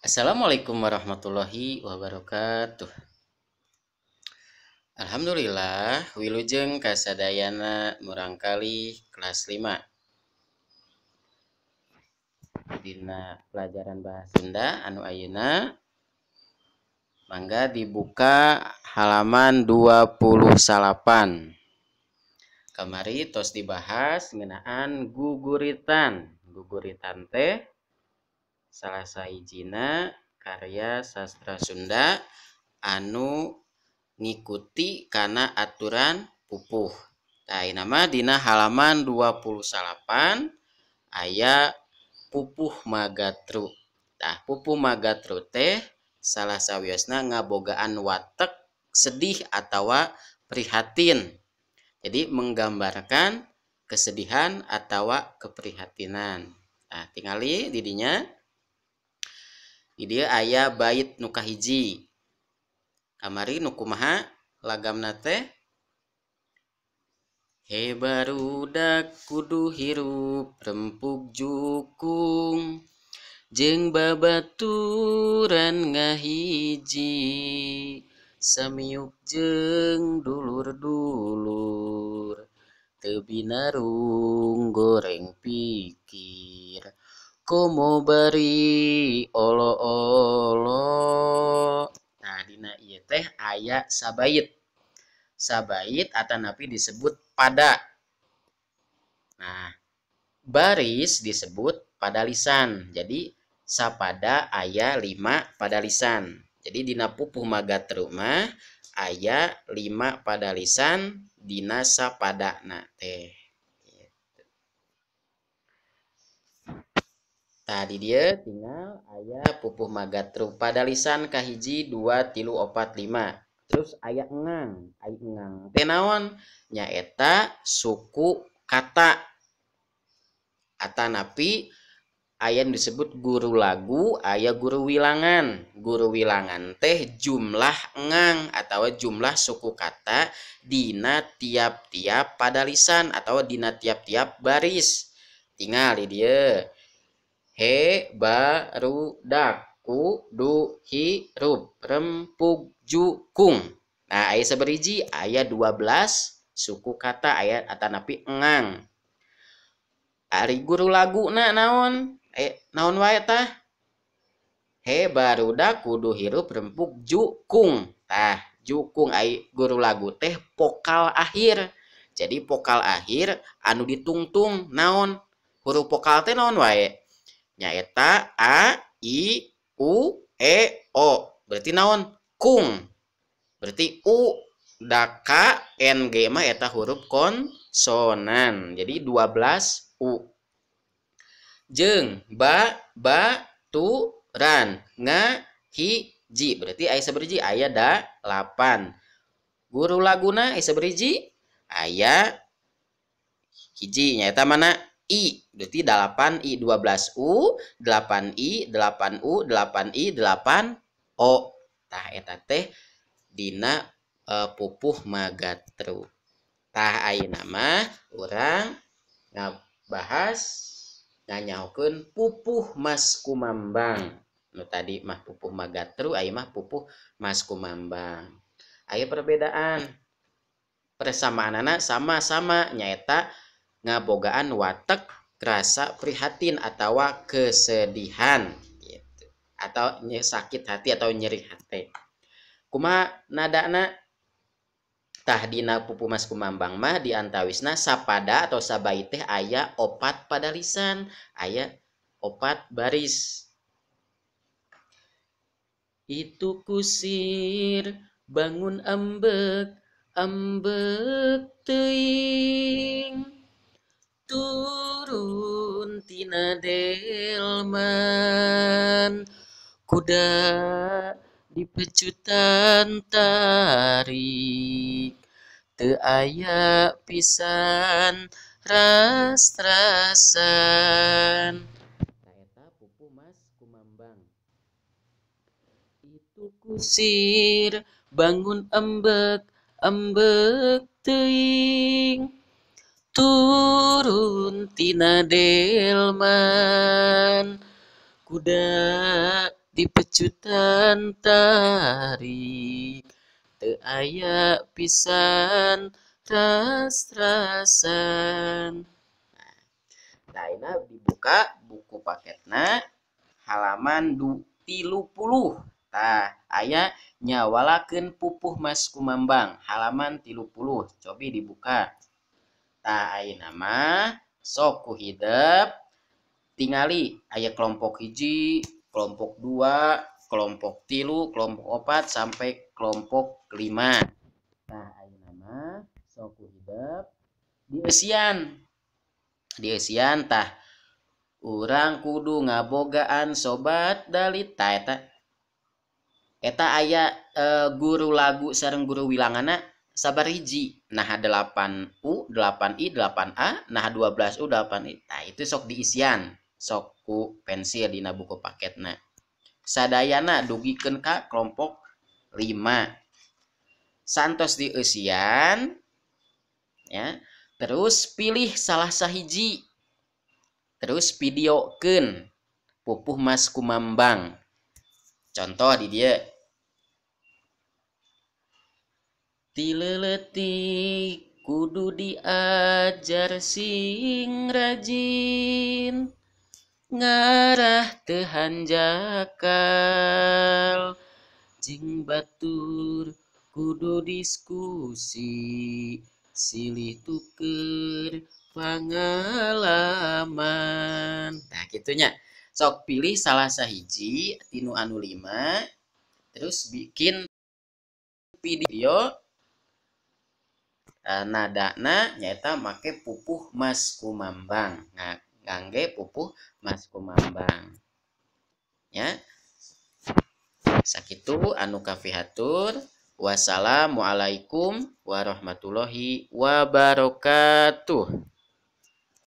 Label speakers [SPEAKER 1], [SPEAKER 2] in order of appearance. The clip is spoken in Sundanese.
[SPEAKER 1] Assalamualaikum warahmatullahi wabarakatuh. Alhamdulillah wilujeng kasadayana murangkalih kelas 5. Dina pelajaran bahasa Sunda anu ayeuna mangga dibuka halaman 29. Kamari tos dibahas ngeunaan guguritan. Guguritan teh salah sahijina karya sastra Sunda anu ngikuti kana aturan pupuh. Tah ayeuna mah dina halaman 29 aya pupuh magatru. Tah pupuh magatru teh salah sawiosna ngabogaan watek sedih atawa prihatin. Jadi menggambarkan kesedihan atawa keprihatinan. Nah, tingali di dinya. Di dieu aya bait nu kahiji. Kamari nu kumaha lagamna teh? He barudak kudu hirup rempug jukung jeung babaturan ngahiji samiuk jeung dulur-dulur teu binarung goreng pikir komo bari olo-olo. Nah dina ieu teh aya sabait. Sabait atanapi disebut pada. Nah baris disebut padalisan. Jadi sapada aya 5 padalisan. Jadi dina pupuh magatru mah aya 5 padalisan dina sapadana teh. Tadi dia tinggal aya pupuh magatru padalisan kahiji 2 3 4 5. Terus aya engang, aya engang teh naon? Nyaeta suku kata. Atanapi aya nu disebut guru lagu, aya guru wilangan. Guru wilangan teh jumlah engang atau jumlah suku kata dina tiap-tiap padalisan atau dina tiap-tiap baris. Tinggal di dieu. He barudak kudu hirup rempug jukung. Nah, aya sabariji aya 12 suku kata aya atanapi engang. Ari guru laguna naon? Naon wae tah? He barudak kudu hirup rempug jukung. Tah, jukung ai guru lagu teh vokal akhir. Jadi vokal akhir anu ditungtung naon? Huruf vokal teh naon wae? Nyaeta a i u e o. Berarti naon? Kung. Berarti u da k n g mah eta huruf konsonan. Jadi 12 u. Jeung ba ba tu ran nga hi ji. Berarti aya sabariji aya 8. Guru laguna aya sabariji aya hiji nyaeta mana? I. Berarti 8 I 12 U 8 I 8 U 8 I 8 O. Tah eta teh dina pupuh magatru. Tah ayeuna mah urang ngabahas nganyahokeun pupuh Mas Kumambang. Nu tadi mah pupuh magatru, ayeuna mah pupuh Mas Kumambang. Aya perbedaan. Persamaanana sama-sama nyaeta ngabogaan watek rasa prihatin atawa kesedihan gitu. Atau sakit hati atau nyeri hati. Kumaha nadana? Tah dina pupuh Mas Kumambang mah diantawisna sapada atau sabait teh aya 4 padalisan, aya 4 baris. Itu kusir bangun ambek ambek teuing turun tina delman kuda dipecutan tarik teu aya pisan ras-rasan. Eta pupuh Mas Kumambang. Itu kusir bangun ambek ambek teuing turun tina delman kuda Dipecutan tarik teu aya pisan ras-rasan. Nah, ini dibuka buku paketna halaman 30. Tah, aya nyawalakeun pupuh Maskumambang halaman 30. Cobi dibuka. Tah, ayeuna mah sok ku hidep tingali aya kelompok 1, kelompok 2, kelompok 3, kelompok 4 sampai kelompok 5. Tah, ayeuna mah sok ku hidep dieusian. Dieusian tah urang kudu ngabogaan sobat dalita eta. Eta aya guru lagu sareng guru wilanganna sabar hiji. Nah 8U, 8I, 8A, nah 12U, 8I. Tah itu sok diisian, sok ku pensil dina buku paketna. Sadayana dugikeun ka kelompok 5. Santos dieusian ya, terus pilih salah sahiji. Terus videokeun pupuh Maskumambang. Contoh di dieu. Ti leutik kudu diajar sing rajin ngarah teu hanjakal jeung batur kudu diskusi silih tuker pangalaman. Nah kitunya sok pilih salah sahiji tinu anu 5 terus bikin video nadana nyaeta make pupuh Maskumambang. Nah, ngangge pupuh Maskumambang. Ya. Sakitu anu kafihatur. Wassalamualaikum warahmatullahi wabarakatuh.